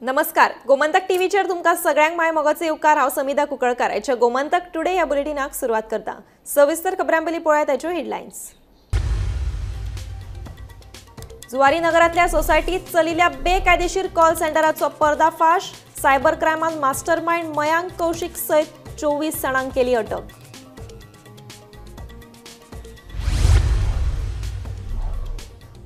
नमस्कार, गोमंतक टीव्हीचेर तुमकां सगळ्यांक my मोगाचो येवकार। हांव समिधा कुंकळकार हाच्या गोमंतक टुडे ह्या बुलेटिनाक सुरवात करता। सविस्तर खबरां पयलीं पळयात ताच्यो हेडलायन्स। जुवारी नगरांतल्या सोसायटीत चलिल्ल्या बेकायदेशीर कॉल सेंटराचो पर्दाफाश। सायबर क्रायमान मास्टरमाइंड मयांक कौशिक सयत 24 जाणांक केली अटक।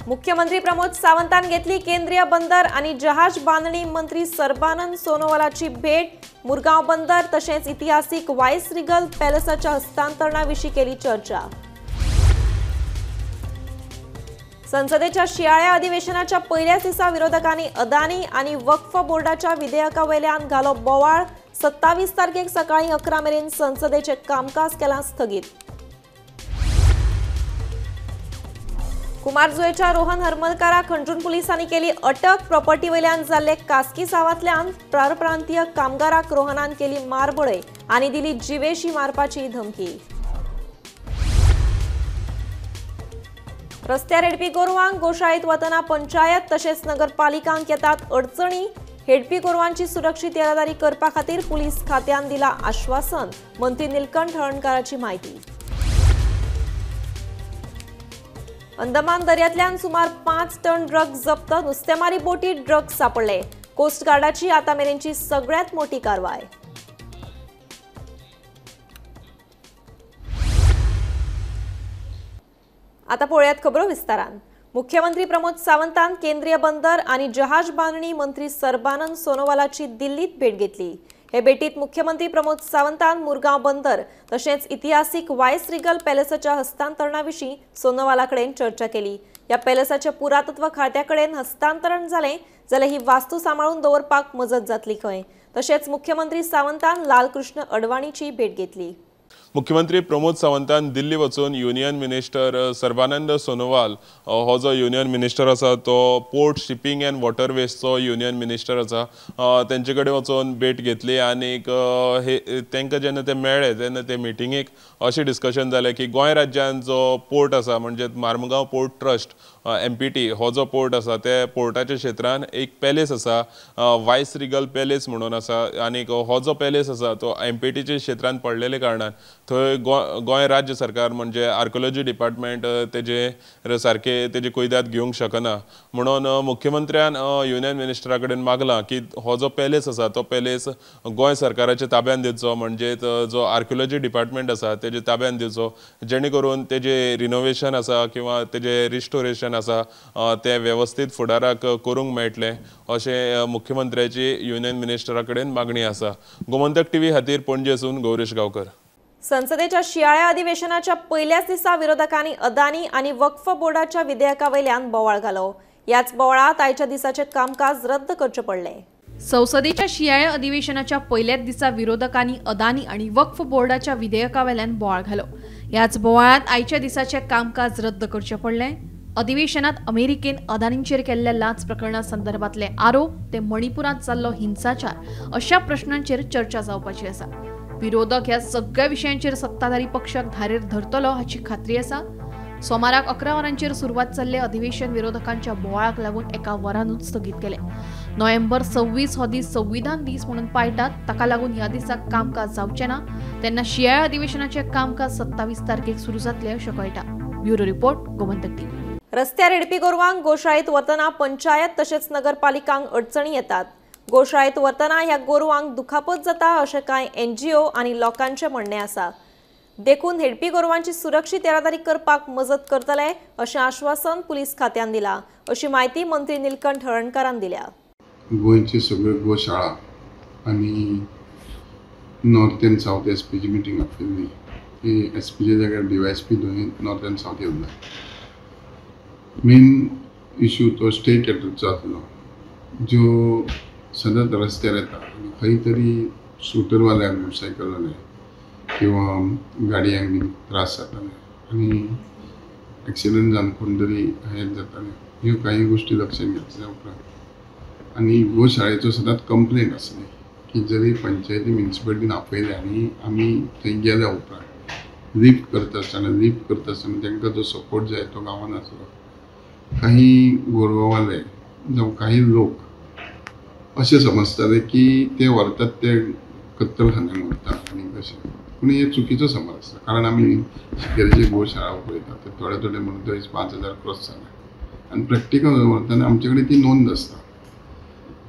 मुख्यमंत्री प्रमोद सावंतान घेतली केंद्रीय बंदर आणि जहाज बांधणी मंत्री सर्बानंद सोनोवालाची भेट। मुरगांव बंदर तसेच ऐतिहासिक वाईस रिगल पॅलेसाच्या हस्तांतरणाविषयी केली चर्चा। संसदेच्या शियाळ्या अधिवेशनाच्या पहिल्याच दिसा विरोधकांनी अदानी आणि वक्फ बोर्डाच्या विधेयकावेल्यान घालो बोवाळ। 27 तारखेक सकाळी 11 मेरेन संसदेचे कामकाज केलां स्थगीत। कुमारजुवेच्या रोहन हरमलकाराक हणजूण पुलिसांनी केली अटक। प्रॉपर्टी वयल्यान जाल्ले कासकी सावांतल्यान परप्रांतीय कामगाराक रोहनान केली मारबडय आनी दिली जिवेशी मारपाची धमकी। रस्त्यार हेडपी गोरवांक गोशाळेंत वतना पंचायत तशेंच नगरपालिकांक येतात अडचणी। हेडपी गोरवांची सुरक्षीत येरादारी करपा खातीर पुलीस खात्यान दिला आश्वासन। मंत्री निलकंठ हळर्णकाराची म्हायती। अंदमान दर्यांतल्यान सुमार 5 टन ड्रग्ज जप्त। नुस्तेमारी बोटीत ड्रग्ज सापडले। कोस्ट गार्डाची आतां मेरेनची सगळ्यांत मोठी कारवाय। आतां पळोवयात खबरो विस्तारान। मुख्यमंत्री प्रमोद सावंतान केंद्रीय बंदर आनी जहाज बांधणी मंत्री सर्बानंद सोनोवालाची दिल्लीत भेट घेतली। हे भेटीत मुख्यमंत्री प्रमोद सावंतान मुरगांव बंदर तसेच ऐतिहासिक वाईस रिगल पॅलेसाच्या हस्तांतरणाविषयी सोनोवालाकडेन चर्चा केली। या पॅलेसाच्या पुरातत्व खात्याकडेन हस्तांतरण जालें जाल्यार ही वास्तू सांबाळून दवरपाक मजत जातली खंय। तशेंच मुख्यमंत्री सावंतान लालकृष्ण अडवाणीची भेट घेतली। मुख्यमंत्री प्रमोद सावंतान दिल्ली वचून युनियन मिनिस्टर सर्बानंद सोनोवाल हो जो युनियन मिनिस्टर आसा तो पोर्ट शिपिंग अँड वॉटरवेजचो युनियन मिनिस्टर आसा तेंचे कडेन वचून भेट घेतली आनीक हे तांकां जेन्ना ते मेळ्ळे तेन्ना ते मिटिंगेक अशें डिस्कशन जालें की गोंय राज्यान जो पोर्ट आसा म्हणजे मार्मगांव पोर्ट ट्रस्ट MPT हो जो पोर्ट आसा त्या पोर्टाच्या क्षेत्रान एक पॅलेस आसा वायस रिगल पॅलेस म्हणून आसा आनीक हो जो पॅलेस आसा तो MPTच्या क्षेत्रान पडलेले कारणान थंय गोंय राज्य सरकार म्हणजे आर्किओलॉजी डिपार्टमेंट तेजे सारके तेजे कोयदाद घेवंक शकना म्हणून मुख्यमंत्र्यान युनियन मिनिस्टरा कडेन मागलां की हो जो पॅलेस आसा तो पॅलेस गोंय सरकाराच्या ताब्यान दिवचो म्हणजे जो आर्किओलॉजी डिपार्टमेंट आसा तेजे ताब्यान दिवचो जेणे करून तेजे रिनोवेशन आसा किंवा तेजे रिस्टोरेशन आसा ते वेवस्थीत फुडाराक करूंक मेळटलें अशें मुख्यमंत्र्याची युनियन मिनिस्टरा कडेन मागणी आसा। गोमंतक टीव्ही खातीर पणजेसून गौरेश गांवकर। संसदेच्या शियाळ्या अधिवेशनाच्या पहिल्याच दिसा विरोधकांनी अदानी आणि वक्फ बोर्डाच्या विधेयकावेल्यान बोवाळ घालो। याच बोवाळात आयच्या दिसाचे कामकाज रद्द करचे पडले। संसदेच्या शियाळ्या अधिवेशनाच्या पहिल्याच दिसा विरोधकांनी अदानी आणि वक्फ बोर्डाच्या विधेयकावेल्यान बोवाळ घालो। याच बोवाळात आयच्या दिसाचे कामकाज रद्द करचे पडले। अधिवेशनात अमेरिकेन अदानींचेर केल्ल्या लाच प्रकरणा संदर्भातले आरोप ते मणिपुरात जाल्लो हिंसाचार अशा प्रश्नांचेर चर्चा जावपाची आसा। विरोधक ह्या सगळ्या विशयांचेर सत्ताधारी पक्षाक धारेर धरतलो हाची खात्री आसा। सोमाराक 11 वरांचेर सुरवात जाल्ले अधिवेशन विरोधकांच्या बोवाळाक लागून एका वरानूच स्थगीत केले। नोव्हेंबर 26 हो दीस संविधान दीस म्हणून पाळटात, ताका लागून ह्या दिसाक कामकाज जावचें ना। तेन्ना शियाळ्या अधिवेशनाचें कामकाज 27 तारखेक सुरू जातलें अशें कळटा। Bureau report, Gomantak TV. रस्त्यार हेडपी गोरवांक गोशाळेंत वतना पंचायत तशेंच नगरपालिकांक अडचणी येतात। गोशाळेंत वतना ह्या गोरवांक दुखापत जाता अशें कांय NGO आनी लोकांचें म्हणणें आसा। देखून हेडपी गोरवांची सुरक्षीत येरादारी करपाक मजत करतले अशें आश्वासन पुलीस खात्यान दिलां अशी म्हायती मंत्री निलकंठ हळर्णकारान दिल्या। गोंयची सगळ्यो गोशाळा आनी नॉर्थ एंड सावथ SPची मिटींग आपयल्ली। ती SPच्या जाग्यार DYSP दोनूय north and south Yeola. Main issue तो स्टेट कॅटलचो आसलो ज्यो सदांच रस्त्यार येता आनी खंय तरी स्कुटरवाल्यांक मोटरसायकलवाले किंवा गाडयांक बीन त्रास जाताले आनी एक्सिडंट जावन कोण तरी हें जाताले। ह्यो कांय गोश्टी लक्षांत घेतल्या उपरांत आनी गोशाळेचो सदांच कंप्लेन आसली की जरी पंचायती म्युनिसिपालिटीन आपयले आनी आमी थंय गेल्या उपरांत लिफ्ट करता आसतना तांकां जो सपोर्ट जाय तो गांवान आसलो। काही गोरवांवाले जावं काही लोक अशें समजताले की ते व्हरतात ते कत्तलखान्याक व्हरतात आनी कशें, पूण हे चुकीचो समज आसता. कारण आमी शिकेरीची गोशाळा पळयतात ते थोडे थोडे म्हणून थंय 5,000 क्रॉस जाला आनी प्रॅक्टिकल व्हरतना आमचे कडेन ती नोंद आसता.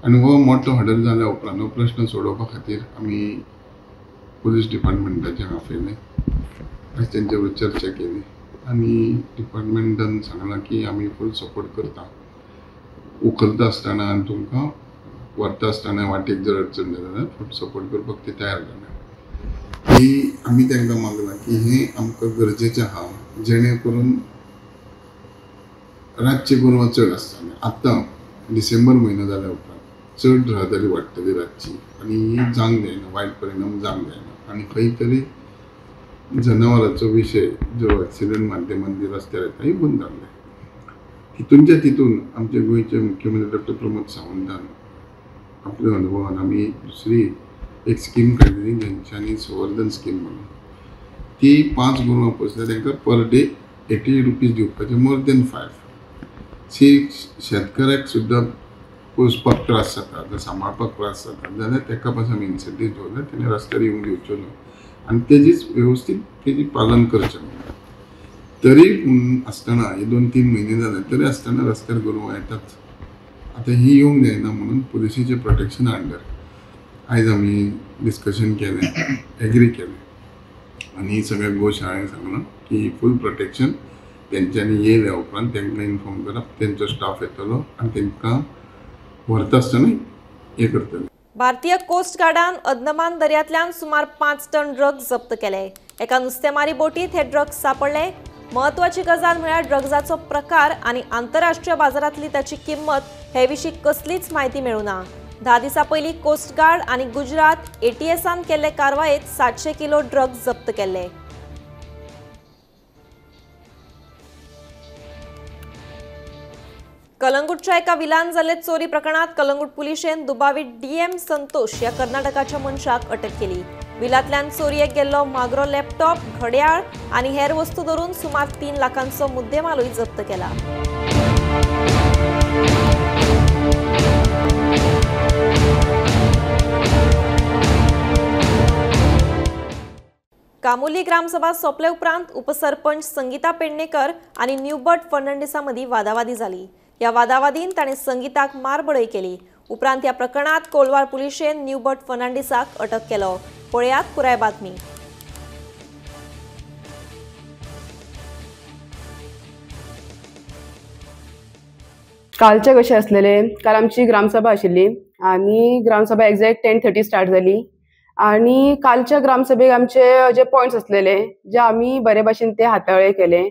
आनी हो मोठो हडल जाल्या उपरांत हो प्रश्न सोडोवपा खातीर आमी पुलीस डिपार्टमेंटाचें आपयलें, तेंचे बरोबर चर्चा केली आनी डिपार्टमेंटान सांगलां की आमी फूल सपोर्ट करता, उखलता आसतना आनी तुमकां व्हरता आसतना वाटेक जर अडचण जाली जाल्यार फूल सपोर्ट करपाक ते तयार जाले. की आमी तांकां मागलां की हें आमकां गरजेचें आहा, जेणे करून रातची गोरवां चड आसता. आतां डिसेंबर म्हयनो जाल्या उपरांत चड रहदारी वाडटली रातची आनी ही जावंक जायना, वायट परिणाम जावंक जायना आनी खंय तरी जनावरांचो विशय जो एक्सिडंट माध्यमान जी रस्त्यार येता ही बंद जावंक जाय. तितूनच्या तितून आमचे गोंयचे मुख्यमंत्री डॉक्टर प्रमोद सावंतान आपल्या अनुभवान आमी दुसरी एक स्कीम काडलेली ज्यांच्यानी संवर्धन स्कीम म्हणून, ती 5 गोरवां पोसल्यार तांकां पर डे 80 रुपीज दिवपाचे, मोर देन 5. सी शेतकऱ्याक सुद्दां पोसपाक त्रास जाता, आतां सांबाळपाक त्रास जाता जाल्यार ताका पासून आमी इन्सेंटीव दवरल्यार तेणें रस्त्यार येवंक दिवच्यो न्हू आनी तेजीच वेवस्थीत तेजी पालन करचें म्हणून. तरी आसतना हे 2-3 म्हयने जाले तरी आसतना रस्त्यार गोरवां येताच. आतां ही येवंक जायना म्हणून पुलिसेचें प्रोटेक्शन अंडर आयज आमी डिस्कशन केलें, एग्री केलें आनी सगळ्या गोशाळेक सांगलां की फूल प्रोटेक्शन तेंच्यांनी येयल्या उपरांत तांकां इन्फॉर्म करप, तेंचो स्टाफ येतलो आनी तांकां व्हरता आसतना हें करतले. भारतीय कोस्ट गार्डान अंदमान दर्यांतल्यान सुमार 5 टन ड्रग्ज जप्त केले. एका नुस्तेमारी बोटीत हे ड्रग्ज सापडले. महत्वाची गजाल म्हळ्यार ड्रग्जाचो प्रकार आनी आंतरराष्ट्रीय बाजारांतली ताची किंमत हे विशीं कसलीच म्हायती मेळूना. 10 दिसां पयलीं कोस्ट गार्ड आनी गुजरात एटीएसान केल्ले कारवायेत 700 किलो ड्रग्ज जप्त केल्ले. कलंगूटच्या एका विलान जाल्ले चोरी प्रकरणात कलंगूट पुलिशेन दुबावीत डीएम संतोष ह्या कर्नाटकाच्या मनशाक अटक केली. विलांतल्यान चोरयेक गेल्लो म्हागरो लॅपटॉप, घड्याळ आनी हेर वस्तू धरून सुमार 3 लाखांचो मुद्देमालूय जप्त केला. कामुली ग्रामसभा सोंपले उपरांत उपसरपंच संगीता पेडणेकर आनी न्यूबर्ट फर्नांडिसा मदीं वादावादी जाली. ह्या वादावादीन ताणें संगीताक मारबडय केली. उपरांत ह्या प्रकरणात कोलवाळ पुलिशेन न्यूबर्ट फर्नांडिसाक अटक केलो. पळयात पुराय बातमी. कालचे कशें आसलेले, काल आमची ग्रामसभा आशिल्ली आनी ग्रामसभा एग्जॅक्ट 10:30 स्टार्ट जाली आनी कालच्या ग्रामसभेक आमचे जे पॉयंट्स आसलेले जे आमी बरे भाशेन ते हाताळे केले.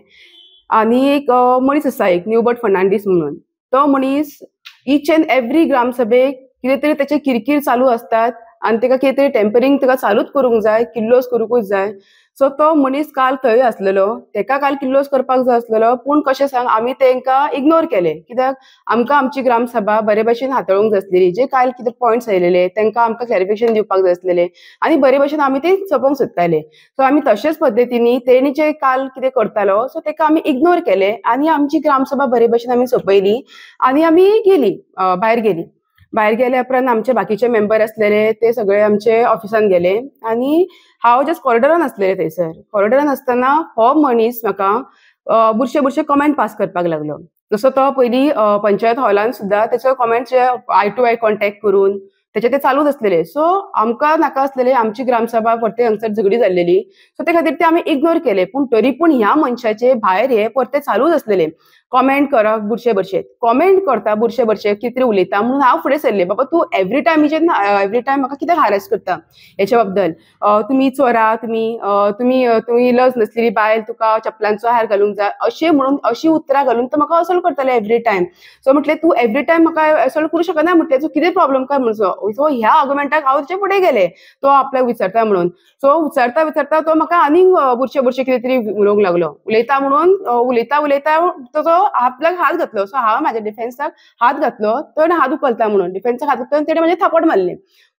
आनी एक मनीस आसा, एक न्यूबर्ट फर्नांडीस म्हणून, तो मनीस इच एंड एवरी ग्रामसभेक कितें तरी तेचे किरकीर चालू आसतात आनी तेका कितें तरी टेम्परींग तेका चालूच करूंक जाय, किल्लोस करूंकूच जाय. सो तो मनीस काल थंय आसलेलो, तेका काल किल्लोस करपाक जाय आसलेलो, पूण कशें सांग आमी तेंकां इग्नोर केले. कित्याक आमकां आमची ग्रामसभा बरे भाशेन हाताळूंक जाय आसलेली, जे काल कितें पॉयंट्स आयलेले तेंकां आमकां क्लॅरिफिकेशन दिवपाक जाय आसलेले आनी बरे भाशेन आमी ते सोंपोवंक सोदताले. सो आमी तशेंच पद्दतीनी तेणी जे काल कितें करतालो सो तेका आमी इग्नोर केले आनी आमची ग्रामसभा बरे भाशेन आमी सोंपयली आनी आमी गेली, भायर गेली. भायर गेल्या उपरांत आमचे बाकीचे मेंबर आसलेले ते सगळे आमचे ऑफिसान गेले आनी हांव जस्ट कॉरिडोरान आसलेले. थंयसर कॉरिडोरान आसतना हो मनीस म्हाका बुरशे बुरशे कमेंट पास करपाक लागलो. जसो तो पयलीं पंचायत हॉलान सुद्दां तेचो comments eye to eye contact करून तेचे ते चालूच आसलेले. सो आमकां नाका आसलेले, आमची ग्रामसभा परते हांगसर झगडी जाल्लेली, सो ते खातीर ते आमी इग्नोर केले. पूण तरी पूण ह्या मनशाचे भायर हे परते चालूच आसलेले, कॉमेंट करप, बुरशे बुरशे कॉमेंट करता, बुरशे बुरशे कितें तरी उलयता म्हणून हांव फुडें सरलें. बाबा तूं एवरी टायम एवरी टायम म्हाका कित्याक हारेस करता हेच्या बद्दल, तुमी चोरा, तुमी तुमी तुमी लज नसलेली बायल, तुका चपलांचो हार घालूंक जाय, अशें म्हणून अशी उतरां घालून तो म्हाका असोल्ट करताले एवरी टायम. सो म्हटलें तूं एवरी टायम म्हाका असोल्ट करूं शकना, म्हटलें तूं कितें प्रॉब्लम काय म्हणून. सो ह्या आर्ग्युमेंटाक हांव तेच्या फुडें गेलें, तो आपल्याक विचारता म्हणून. सो विचारता विचारता तो म्हाका आनीक बुरशे बुरशे कितें तरी उलोवंक लागलो. उलयता म्हणून उलयता उलयता तो आपल्याक हात घातलो. सो हांव म्हाज्या डिफेन्साक हात घातलो, तो हात उखलता म्हणून डिफेन्साक हात घातलो आनी तेणें म्हाजेर थापट मारलें.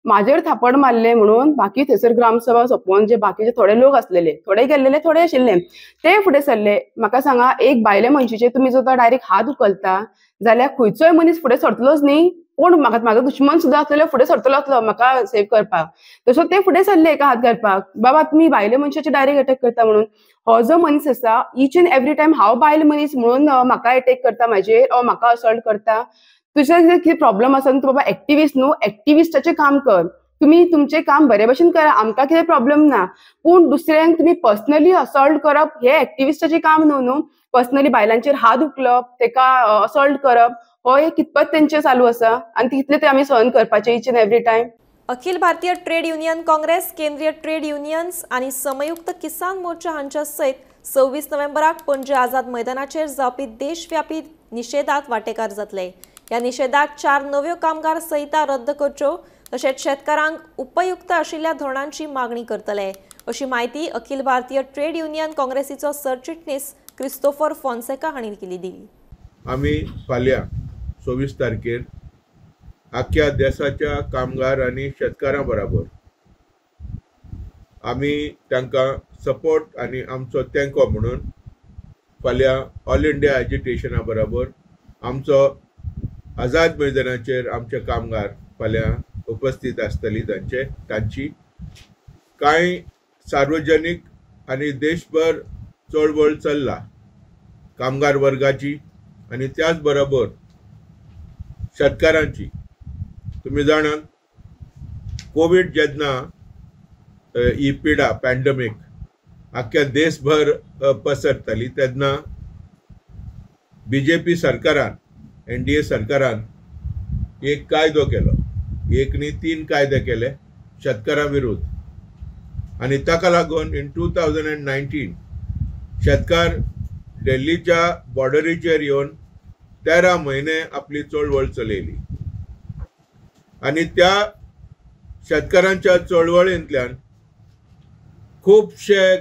म्हाजेर थापट मारलें म्हणून बाकी थंयसर ग्रामसभा सोंपोवन जे बाकीचे थोडे लोक आसलेले, थोडे गेल्लेले थोडे आशिल्ले, ते फुडें सरले. म्हाका सांगा, एक बायले मनशेचेर तुमी जर डायरेक्ट हात उखलता जाल्यार खंयचोय मनीस फुडें सरतलोच न्ही. कोण म्हाका म्हाजो दुश्मन सुद्दां आसलेलो फुडें सरतलो आसलो म्हाका सेव करपाक, तसो ते फुडें सरले एका हात घालपाक, बाबा तुमी बायले मनशाचे डायरेक्ट अटॅक करता म्हणून. हो जो मनीस आसा ईच एंड एवरी टायम हांव बायल मनीस म्हणून म्हाका अटॅक करता म्हाजेर, म्हाका असॉल्ट करता. तुजें कितें प्रॉब्लम आसा न्हू, तूं बाबा एक्टिविस्ट न्हू, एक्टिविस्टाचें काम कर, तुमी तुमचें काम बरे भशेन करा, आमकां कितें प्रॉब्लम ना. पूण दुसऱ्यांक तुमी पर्सनली असॉल्ट करप हें एक्टिविस्टाचें काम न्हू न्हू. पर्सनली बायलांचेर हात उखलप, तेका असॉल्ट करप, हो हे कितपत तेंचें चालू आसा आनी तितलें ते आमी सहन करपाचें each and every time. Akhil Bharatiya trade union Congress, केंद्रीय ट्रेड युनियन्स आनी समयुक्त किसान मोर्चा हांच्या सयत 26 नोव्हेंबराक पणजे आझाद मैदानाचेर जावपी देशव्यापी निशेधात वांटेकार जातले. ह्या निशेधात 4 नव्यो कामगार संहिता रद्द करच्यो तशेंच शेतकारांक उपयुक्त आशिल्ल्या धोरणांची मागणी करतले, अशी माहिती अखिल भारतीय ट्रेड युनियन काँग्रेसीचो सरचिटणीस क्रिस्तोफर फोन्सेका हांणी दिली. आमी फाल्यां 26 तारखेर आख्या देशाच्या कामगार आनी शेतकारां बराबर आमी तांकां सपोर्ट आनी आमचो तेंको म्हणून फाल्यां ऑल इंडिया एजिटेशना बराबर आमचो आझाद मैदानाचेर आमचे कामगार फाल्यां उपस्थित आसतली. तांचे तांची कांय सार्वजनीक आनी देशभर चळवळ चल्ला कामगार वर्गाची आनी त्याच बरोबर शेतकारांची. तुमी जाणात कोवीड जेन्ना ही पिडा पॅन्डेमीक आख्या देशभर पसरताली तेन्ना बीजेपी सरकारान, एनडीए सरकारान एक कायदो केलो, एक न्ही 3 कायदे केले शेतकारां विरुद्ध आनी ताका लागून इन 2019 शेतकार दिल्लीच्या बॉर्डरीचेर येवन 13 म्हयने आपली चळवळ चलयली आनी त्या शेतकारांच्या चळवळींतल्यान खुबशे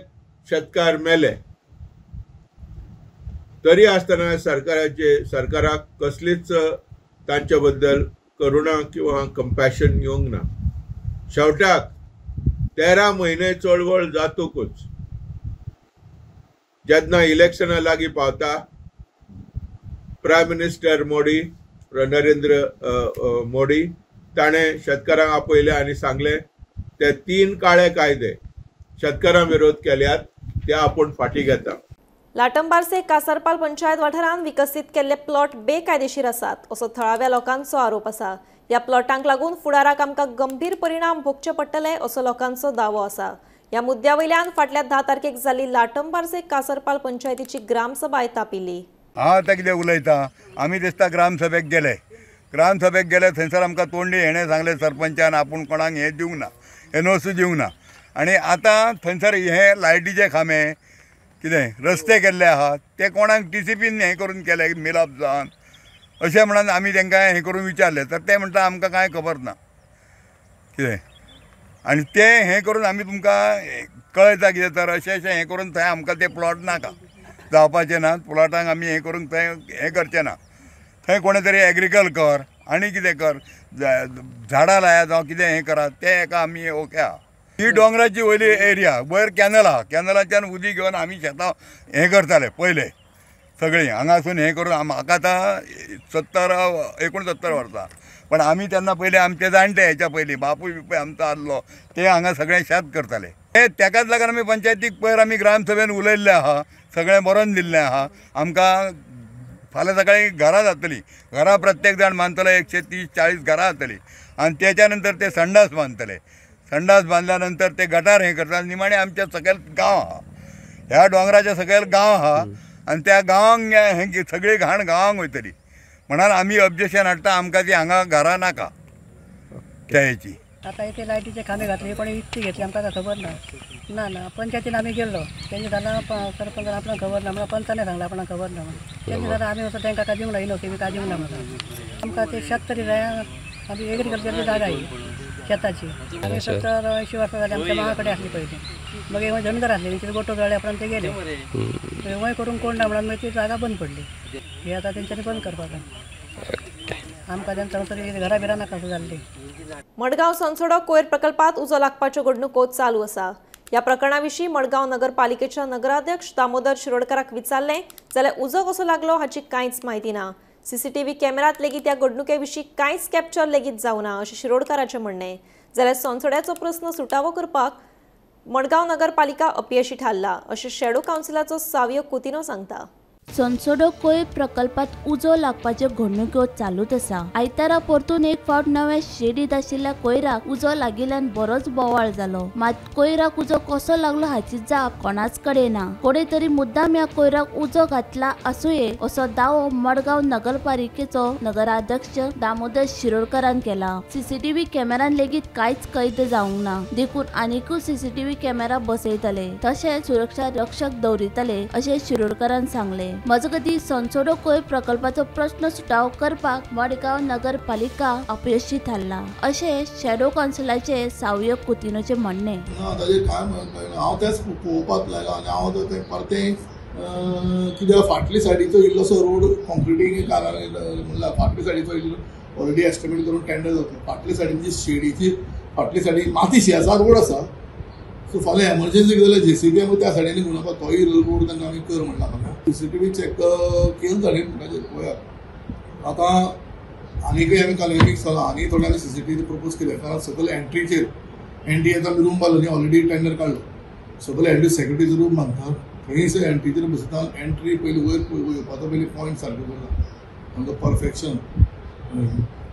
शेतकार मेले. तरी आसतना सरकाराक कसलीच तांचे बद्दल करुणा किंवा कंपॅशन येवंक ना. शेवटाक 13 म्हयने चळवळ जातकूच जेन्ना इलेक्शना लागीं पावता प्रायम मिनिस्टर मोदी, नरेंद्र मोदी ताणें शेतकारांक आपयले आनी सांगलें ते 3 काळे कायदे शेतकारां विरोध केल्यात ते आपूण फाटीं घेता. लाटंबारसे कासारपाल पंचायत वाठारांत विकसीत केल्ले प्लॉट बेकायदेशीर आसात असो थळाव्या लोकांचो आरोप आसा. ह्या प्लॉटांक लागून फुडाराक आमकां गंभीर परिणाम भोगचे पडटले असो लोकांचो दावो आसा. ह्या मुद्द्या वयल्यान फाटल्या 10 तारखेक जाल्ली लाटंबारसे कासारपाल पंचायतीची ग्रामसभा तापिल्ली. हांव आतां कितें उलयता, आमी दिसता ग्रामसभेक गेले, ग्रामसभेक गेले थंयसर आमकां तोंडी हेणें सांगलें सरपंचान आपूण कोणाक हें दिवंक ना, एनओसी दिवंक ना. आनी आतां थंयसर हे लायटीचे खांबे कितें रस्ते केल्ले आहात ते कोणाक टीसीपीन हें करून केले मिलाप जावन अशें म्हणून आमी तांकां हें करून विचारलें तर ते म्हणटा आमकां कांय खबर ना कितें. आनी ते हें करून आमी तुमकां कळयता कितें तर अशें अशें हें करून थंय आमकां ते प्लॉट नाका जावपाचें ना, प्लॉटांक आमी हें करून थंय हें करचें ना, थंय कोणें तरी एग्रीकल कर आनी कितें कर, झाडां लाया जावं कितें हें करात तें एका आमी ओके आहा. ही दोंगराची वयली एरिया वयर कॅनल आहा, कॅनलाच्यान उदीक घेवन आमी शेतां हें करताले पयले सगळीं हांगासून हें करून. म्हाका आतां 69 वर्सां, पण आमी तेन्ना पयलीं आमचे जाणटे हेच्या पयलीं बापूय बिपूय आमचो आसलो ते हांगा सगळें शेत करताले. ते तेकाच लागून आमी पंचायतीक पयर आमी ग्रामसभेन उलयल्लें आहा, सगळें बरोवन दिल्लें आहा. आमकां फाल्यां सकाळीं घरां जातलीं, घरां प्रत्येक जाण बांदतलो 130-40 घरां जातलीं आनी तेच्या नंतर ते संडास बांदतले, संडास बांदल्या नंतर ते गटार हें करता. निमाणें आमच्या सकयल गांव आहा, ह्या दोंगराच्या सकयल गांव आहा आनी त्या गांवांक हें सगळी घाण गांवांक वयतली म्हणून आमी ऑब्जेक्शन हाडटा. आमकां ती हांगा घरां नाका त्या हेची. आतां इथे लायटीचे खांबे घातले कोणी विकती घेतली आमकां काय खबर ना. ना ना पंचायतीन आमी गेल्लो तेंचे जाल्यार सरपंचान आपणाक खबर ना म्हणून पंचाने सांगलें आपणाक खबर ना म्हणून तेंचे जाल्यार आमी वचून तांकां काय दिवंक ना, इनोसी बी काय दिवंक ना म्हणून. आमकां ते शेत तरी जाय, आमी एग्रीकल्चरची जागा ही शेताची. आमी 70-80 वर्सां जाली आमच्या मामा कडेन आसली पयलीं, मागीर धनगर आसले तेंचे गोटो जळ्ळे उपरांत ते गेले, वंय करूंक कोण ना म्हणून मागीर ती जागा बंद पडली. ही आतां तेंच्यांनी बंद करपाक आमकां तेंच्या तरी घरां बिरां नाका जाल्ली. मडगांव सनसोडो कोयर प्रकल्पात उजो लागपाच्यो घडणुको चालू आसा. ह्या प्रकरणा विशीं मडगांव नगरपालिकेच्या नगराध्यक्ष दामोदर शिरोडकराक विचारलें जाल्यार उजो कसो लागलो हाची कांयच म्हायती ना. सीसीटीव्ही कॅमेरात लेगीत ह्या घडणुके विशीं कांयच कॅप्चर लेगीत जावना अशें शिरोडकाराचें म्हणणें. जाल्यार सोनसड्याचो प्रस्न सुटावो करपाक मडगांव नगरपालिका अपयशी थारला अशें शॅडो कावन्सिलाचो सावियो कुतिनो सांगता. सोनसडो कोयर प्रकल्पात उजो लागपाच्यो घडणुक्यो चालूच आसा. आयतारा परतून एक फावट नव्या शेडीत आशिल्ल्या कोयराक उजो लागिल्ल्यान बरोच बोवाळ जालो. मात कोयराक उजो कसो लागलो हाची जाप कोणाच कडेन ना. कोणे तरी मुद्दाम ह्या कोयराक उजो घातला आसुये असो दावो मडगांव नगरपालिकेचो नगराध्यक्ष दामोदर शिरोडकरान केला. सीसीटीव्ही कॅमेरान लेगीत कांयच कैद जावंक ना, देखून आनीकूय सीसीटीव्ही कॅमेरा बसयतले तशेंच सुरक्षा रक्षक दवरितले अशें शिरोडकरान सांगले. मजगती सोनसडो कोयर प्रकल्पाचो प्रश्न सुटावो करपाक मडगांव नगरपालिका अपयशी थारला अशें शॅडो कावन्सिलाचे सावियो कुतिनोचे म्हणणें. हांव तेच पळोवपाक लागला आनी हांव तें परतें कित्याक फाटली सायडीचो इल्लोसो रोड कॉन्क्रिटींग म्हणल्यार फाटली सायडीचो इल्लो ऑलरेडी एस्टिमेट करून टेंडर जाता. फाटली सायडीन जी शेडीची फाटली सायडीन मातीशी आसा रोड आसा, सो फाल्यां एमर्जन्सी जाल्यार जेसीबी आमकां त्या सायडीन घेवन तोय रोड तांकां आमी कर म्हणला. सीसीटीव्ही चॅक केलं ताणें म्हणटाचेर पळयात. आतां आनीकय आमी काल मिक्स जाला आनी थोडे आमी सीसीटीव्ही प्रपोज केले, कारण सकयल एंट्रीचेर एनडीएचा आमी रूम बांदलो न्ही, ऑलरेडी टेंडर काडलो. सकयल एंट्री सेक्युरिटीचो रूम बांदता, थंय एंट्रीचेर बसयता. एंट्री पयलीं वयर येवपाचो पयलीं पॉयंट सारको करता आमकां परफेक्शन.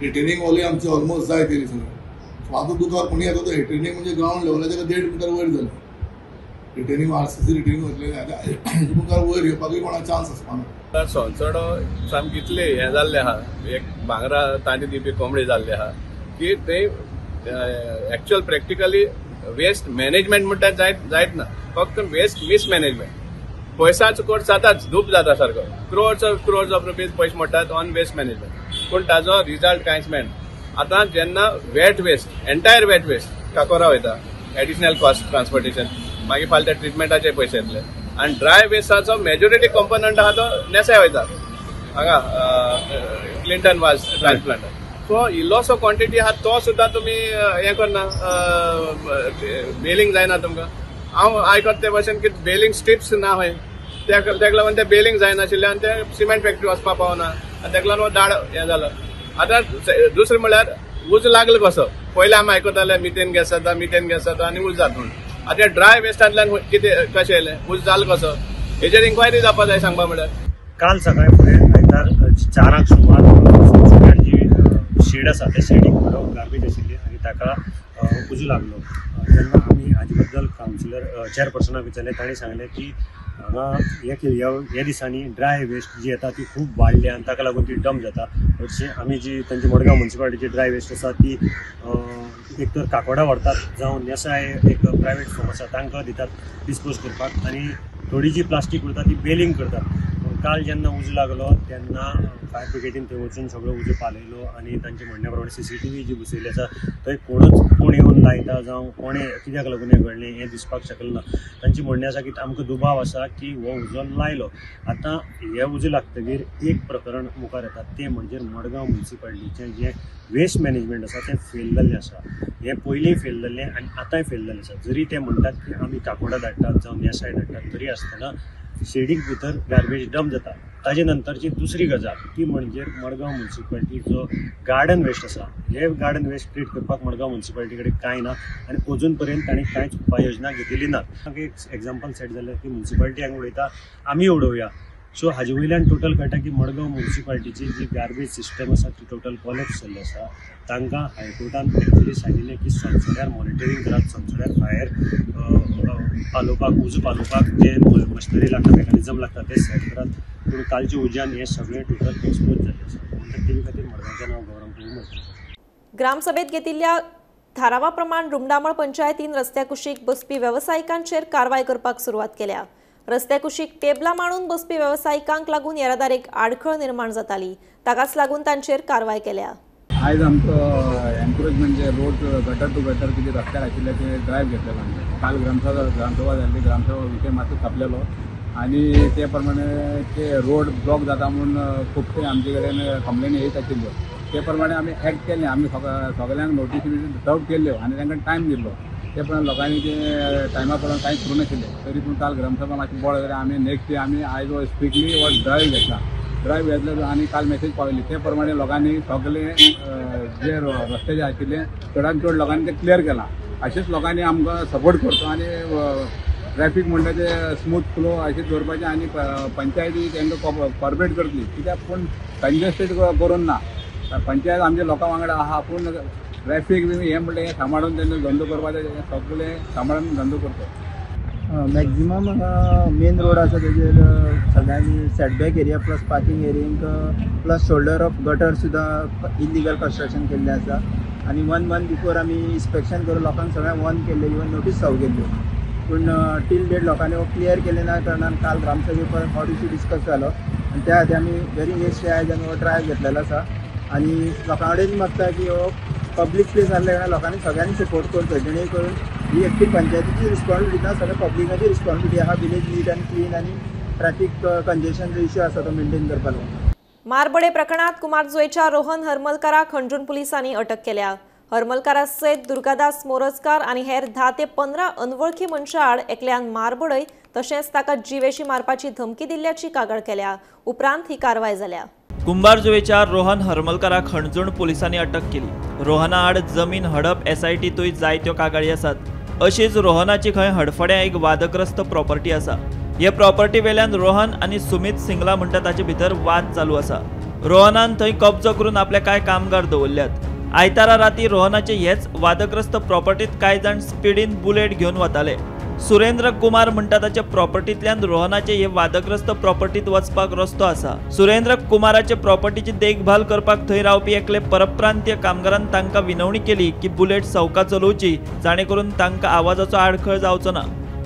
रिटेनिंग वॉलय आमची ऑलमोस्ट जाय तेली सगळें. सो आतां दुखार कोणी येता तो रिटेनिंग म्हणजे ग्रावंड लेवलाचेर 1.5 मिटर वयर जालें. रिटेनिंग आरसीसी रिटेनिंग वतलें हेजे मुखार वयर येवपाकूय कोणाक चान्स आसपाना. सोनसडो सामकी इतले हें जाल्लें आहा, एक भांगरा तांणी दिवपी कोंबडी जाल्ली आहा की ते एक्चुअल प्रॅक्टिकली वेस्ट मॅनेजमेंट म्हणटा जायत ना, फक्त वेस्ट मिसमॅनेजमेंट. पयसाचो कोर्स जाताच, धूप जाता सारको, क्रोर्स ऑफ रुपीज पयशे मोडटात ऑन वेस्ट मॅनेजमेंट, पूण ताजो रिजल्ट कांयच मेळना. आतां जेन्ना wet waste, entire wet waste Cacora वयता, एडिशनल कॉस्ट ट्रान्सपोर्टेशन, मागीर फाल्यां त्या ट्रिटमेंटाचे पयशे येतले. आनी ड्राय वेस्टाचो मेजॉरिटी कंपोनंट आहा तो नेसाय वयता हांगा क्लिंटन वाज ट्रान्सप्लांट. सो इल्लोसो क्वॉन्टिटी आहा तो सुद्दां तुमी हें करना, बेलिंग जायना तुमकां. हांव आयकत ते भशेन की बेलिंग स्ट्रिप्स ना खंय, तेका लागून तें बेलिंग जायनाशिल्लें आनी ते सिमेंट फॅक्टरी वचपाक पावना आनी तेका लागून दाड हें जालो. आतां दुसरें म्हणल्यार उजो लागलो कसो, पयलीं आमी आयकताले मिथेन गॅस जाता, मिथेन गॅस जाता आनी उजो जाता म्हणून. आतां ड्राय वेस्टांतल्यान कितें कशें येयलें, उजो जालो कसो, हेजेर इन्क्वायरी जावपा जाय. सांगपा म्हणल्यार काल सकाळी फुडें आयतार 4 सुमार सोनसड्यार जी शेड आसा त्या शेडीक बरो गार्बेज आशिल्ली आनी ताका उजो लागलो. जेन्ना आमी हाजे बद्दल कावन्सिलर चेअरपर्सनाक विचारलें, तांणी सांगलें की हांगा ह्या दिसांनी ड्राय वेस्ट जी येता ती खूब वाडल्या आनी ताका लागून ती डंप जाता. हरशीं आमी जी तांची मडगांव म्युनिसिपालिटीची ड्राय वेस्ट आसा ती एक तर काकोडा व्हरतात जावं नेसाय एक प्रायवेट फर्म आसा तांकां दितात डिस्पोज करपाक, आनी थोडी जी प्लास्टीक उरता ती बेलिंग करतात. काल जेन्ना उजो लागलो तेन्ना फायर ब्रिगेडीन थंय वचून सगळो उजो पालयलो आनी तांच्या म्हणण्या प्रमाणे सीसीटीव्ही जी बसयल्ली आसा थंय कोणूच कोण येवन लायता जावं कोणें कित्याक लागून हें घडलें हें दिसपाक शकलें ना. तांचें म्हणणें आसा की आमकां दुबाव आसा की हो उजो लायलो. आतां हे उजो लागतगीर एक प्रकरण मुखार येता तें म्हणजे मडगांव म्युनिसिपालिटीचें जें वेस्ट मॅनेजमेंट आसा तें फेल जाल्लें आसा. हें पयलीं फेल जाल्लें आनी आतांय फेल जाल्लें आसा. जरी ते म्हणटात की आमी काकोडा धाडटात जावं नेसाय धाडटात, तरी आसतना शेडीक भितर गार्बेज डंप जाता. ताजे नंतरची दुसरी गजाल ती म्हणजे मडगांव म्युनिसिपालिटीचो गार्डन वेस्ट आसा, हे गार्डन वेस्ट ट्रीट करपाक मडगांव म्युनिसिपालिटी कडेन कांय ना आनी अजून पर्यंत तांणी कांयच उपाययोजना घेतलेली ना. एक एग्जाम्पल सेट जालें की म्युनिसिपालिटी हांगा उडयता, आमी उडोवया. सो हाजे वयल्यान टोटल कळटा की मडगांव म्युनिसिपालिटीची जी गार्बेज सिस्टम आसा ती टोटल कॉलेप्स जाल्ली आसा. तांकां हायकोर्टान एक्चुली सांगिल्लें की सोनसड्यार मॉनिटरींग करात, सोनसड्यार फायर पालोवपाक, उजो पालोवपाक जे मशिनरी लागता, मेकॅनिजम लागता ते सेट करात. पूण कालच्या उज्यान हें सगळें टोटल एक्सपोज जाल्लें आसा. म्हणटकीर तेजे खातीर मडगांवचें नांव गौरव प्रभू. ग्रामसभेत घेतिल्ल्या थारावा प्रमाण रुमडामळ पंचायतीन रस्त्या कुशीक बसपी वेवसायिकांचेर कारवाय करपाक सुरवात केल्या. रस्त्या कुशीक टेबलां मांडून बसपी वेवसायिकांक लागून येरादारीक आडखळ निर्माण जाताली, ताकाच लागून तांचेर कारवाय केल्या. आयज आमचो एनक्रोचमेंट जे रोड गटर टू गटर कितें रस्त्यार आशिल्ले ते ड्रायव्ह घेतलेलो आमी. काल ग्रामसभा जाल्ली, ग्रामसभा विशय मातसो तापलेलो आनी ते प्रमाणे ते रोड ब्लॉक जाता म्हूण खुबशे आमचे कडेन कंप्लेनी येत आशिल्ल्यो. ते प्रमाणे आमी एक्ट केलें, आमी सगळ्यांक नोटीस सर्व केल्ल्यो आनी तांकां टायम दिल्लो. ते प्रमाणे लोकांनी ते टायमा प्रमाणे कांयच करूं नाशिल्लें. तरी पूण काल ग्रामसभा मातशी बोळ जाल्यार आमी नेक्स्ट डे आमी आयज हो स्ट्रिक्टली हो ड्रायव्ह घेतला. ड्रायव्ह घेतले आनी काल मेसेज पावयली ते प्रमाणे लोकांनी सगळे जे रस्ते जे आशिल्ले चडान चड लोकांनी ते क्लियर केलां. अशेंच लोकांनी आमकां सपोर्ट करचो आनी ट्रॅफिक म्हणटा ते स्मूथ फ्लो अशें दवरपाचें आनी पंचायती तांकां कॉर्पोरेट करतली कित्याक पूण कंजेस्टेड करून ना. पंचायत आमच्या लोकां वांगडा आहा पूण ट्रॅफिक बी हें म्हणलें हें सांबाळून तेंचो धंदो करपाचें हें सगळें सांबाळून धंदो करता. मॅक्झिमम हांगा मेन रोड आसा तेजेर सगळ्यांनी setback area plus parking area plus shoulder of gutter सुद्दां इलिगल कन्स्ट्रक्शन केल्लें आसा आनी 1 मंथ बिफोर आमी इन्स्पेक्शन करून लोकांक सगळ्यांक वॉर्न केल्लें, इवन नोटीस सर्व केल्ल्यो, पूण टील डेट लोकांनी हो क्लियर केलें ना कारणान काल ग्रामसभे परत हो इशू डिस्कस जालो आनी त्या खातीर आमी व्हेरी नेक्स्ट डे आयज आमी हो ड्रायव्ह घेतलेलो आसा आनी लोकां कडेन मागता की हो पब्लीक प्लेस आसल्या कारणान लोकांनी सगळ्यांनी सपोर्ट करचो जेणे करून ही एकटी पंचायतीची रिस्पॉन्सिबिलिटी ना, सगळ्या पब्लिकाची रिस्पॉन्सिबिलिटी आहा विलेज नीट आनी क्लीन आनी ट्रॅफिक कंजेशनचो इश्यू आसा तो मेंटेन करपाक लागून. मारबडे प्रकरणात कुमारजुवेच्या रोहन हरमलकाराक हणजूण पुलिसांनी अटक केल्या. हरमलकारा सयत दुर्गादास मोरजकार आनी हेर 10 ते 15 अनवळखी मनशां आड एकल्यान मारबडय तशेंच ताका जिवेशी मारपाची धमकी दिल्ल्याची कागाळ केल्या. उपरांत ही कारवाय जाल्या. कुंभारजुवेच्या रोहन हरमलकाराक हणजूण पुलिसांनी अटक केली. रोहना आड जमीन हडप एसआयटीतूय जायत्यो कागाळी आसात. अशीच रोहनाची खंय हडफड्यां एक वादग्रस्त प्रॉपर्टी आसा. हे प्रॉपर्टी वेल्यान रोहन आनी सुमित सिंगला म्हणटा ताचे भितर वाद चालू आसा. रोहनान थंय कब्जो करून आपले कांय कामगार दवरल्यात. आयतारा राती रोहनाचे हेच वादग्रस्त प्रॉपर्टीत कांय जाण स्पिडीन बुलेट घेवन वताले. सुरेंद्र कुमार म्हणटा ताच्या प्रॉपर्टींतल्यान रोहनाचे हे वादग्रस्त प्रॉपर्टीत वचपाक रस्तो आसा. सुरेंद्र कुमाराचे प्रॉपर्टीची देखभाल करपाक थंय रावपी एकले परप्रांतीय कामगारान तांकां विनवणी केली की बुलेट सवका चलोवची जाणे करून तांकां आवाजाचो आडखळ जावचो ना.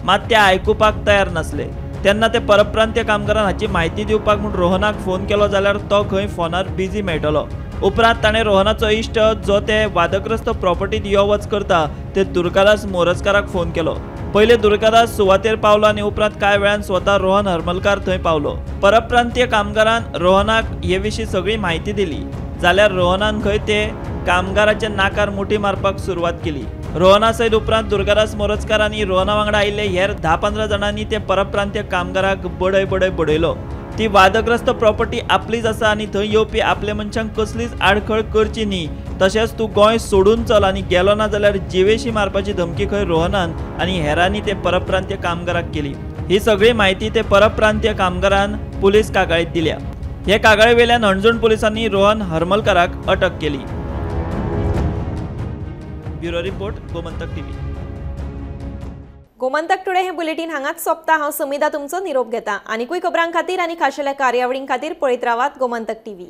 मात ते आयकुपाक तयार नासले. तेन्ना ते परप्रांतीय कामगारान हाची म्हायती दिवपाक म्हूण रोहनाक फोन केलो जाल्यार तो खंय फोनार बिजी मेळटलो. उपरांत ताणें रोहनाचो इश्ट जो ते वादग्रस्त प्रॉपर्टीत यो वच करता ते दुर्गादास मोरजकाराक फोन केलो. पयले दुर्गादास सुवातेर पावलो आनी उपरांत कांय वेळान स्वता रोहन हरमलकार थंय पावलो. परप्रांतीय कामगारान रोहनाक हे विशीं सगळी म्हायती दिली जाल्यार रोहनान खंय ते कामगाराच्या नाकार मुठी मारपाक सुरवात केली. रोहना सयत उपरांत दुर्गादास मोरजकार आनी रोहना वांगडा आयिल्ले हेर 10-15 जाणांनी ते परप्रांतीय कामगाराक बडय बडय बडयलो. ती वादग्रस्त प्रॉपर्टी आपलीच आसा आनी थंय येवपी आपल्या मनशांक कसलीच आडखळ करची न्ही, तशेंच तूं गोंय सोडून चल आनी गेलो ना जाल्यार जिवेशी मारपाची धमकी खंय रोहनान आनी हेरांनी ते परप्रांतीय कामगाराक केली. ही सगळी म्हायती ते परप्रांतीय कामगारान पुलीस कागाळीत दिल्या. हे कागाळे वेल्यान हणजूण पुलिसांनी रोहन हरमलकाराक अटक केली. Bureau report, Gomantak TV. Gomantak today हे बुलेटीन हांगाच सोंपता. हांव समिधा तुमचो निरोप घेता. आनीकूय खबरां खातीर आनी खाशेल्या कार्यावळीं खातीर पळयत रावात गोमंतक टीव्ही.